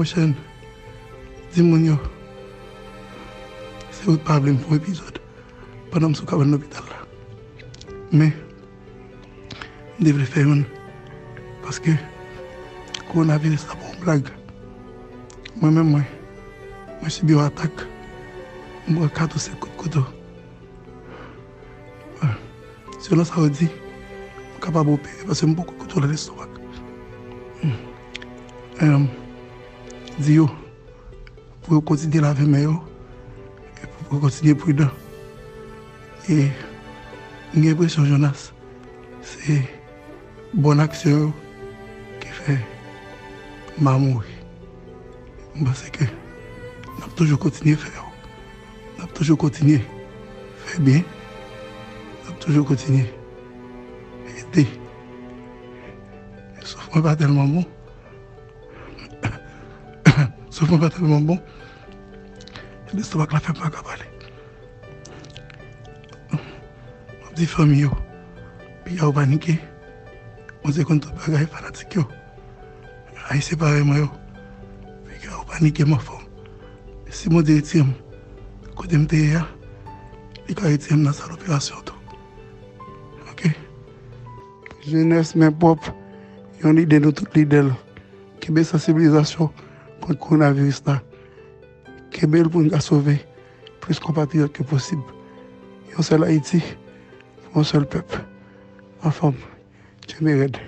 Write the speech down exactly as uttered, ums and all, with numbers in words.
Monchè, di moun yo, se ou t pa vle m fè yon epizòd pandan m sou kabann lopital la. Men, m te vle fè youn, paske kowonaviris la pa yon blag. Mwen menm, mwen, mwen sibi yon atak. M pran kat ou senk kout kouto. Selon sa yo di, m kapab opere paske m poko kontwole lestomak. Em, di yo pou yo kontinye lave men yo, e pou yo kontinye pridan. E m gen enpresyon, Jonas, se bòn aksyon yo ki fè m a mouri. M panse ke n ap toujou kontinye fè yo. N ap toujou kontinye fè byen. N ap toujou kontinye ede. Souf mwen pa tèlman bon. Souf mwen pa tèlman bon. Lestomak la fè m pa ka pale. M ap di fanmi yo, piga yo panike. Bondye konn tout bagay, fanatik yo. Ayisyen parèy mwen yo, piga yo panike, m anfòm. Si Bondye retire m kote m te ye a, li ka retire m nan sal operasyon tou. Ok? Jenès men pwòp, yon lide nou tout lide l. Kenbe sansibilizasyon kont kowonaviris la. Kenbe l pou n ka sove plis konpatriyòt ke posib. Yon sèl Ayiti, yon sèl pèp. Anfòm, kenbe rèd.